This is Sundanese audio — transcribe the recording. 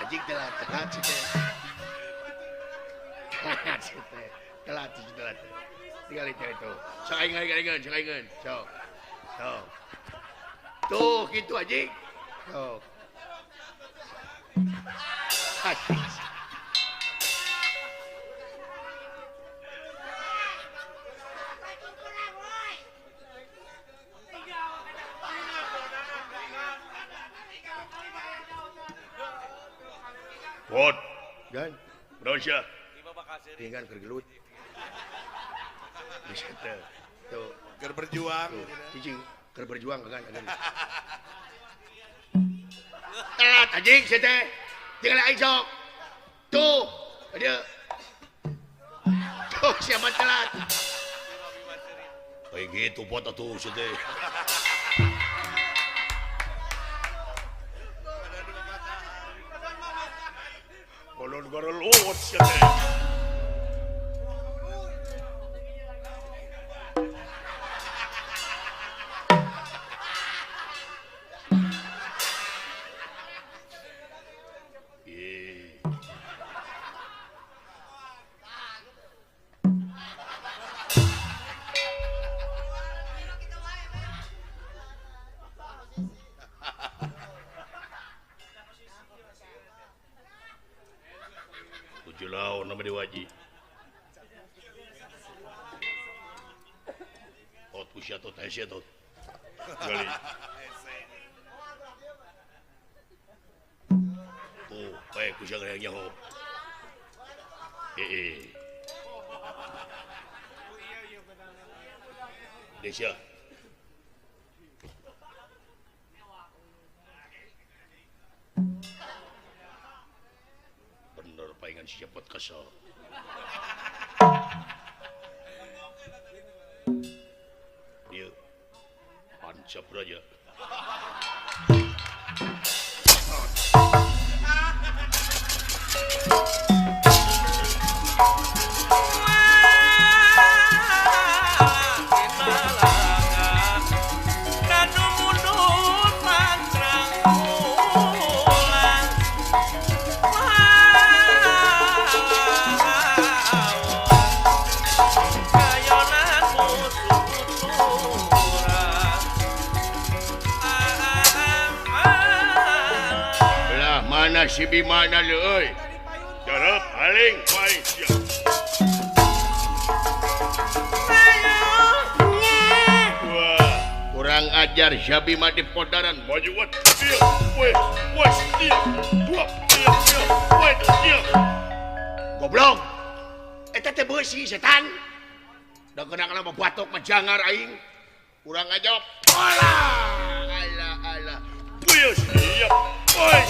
Anjing telat telat sih teh. Telat sih teh. Telat sih telat. Tinggal itu itu. Sok aing aing sok aing sok. Sok. Tuh gitu anjing. Sok. Anjing. Pot. Gan. Roja. Tinggal keur gelut. Bisa teh. Tuh, keur berjuang. Cicing keur berjuang kan. Telat anjing sia teh. Tinggal aing sok. Tuh, dia. Tuh siapa telat. Kayak gitu pot atuh sia teh. Kolon garelut sia teh. Nama diwaji. Tot kusia tot hese tot. Gali. Tuh, bae kusia hayang nyaho. Eh. Desya. Bener paingan siapa kesel. Dia pancap raja. Si Bimana leuy. Jarep paling paling siap. Wah, kurang ajar si Bima di podaran. Maju wat dia, we, wes dia, dua dia, dia, we dia. Goblok. Eta teh beusi setan. Da kena kana batok mah jangar aing. Kurang ajar. Alah, alah, alah. Puyuh siap. Woi.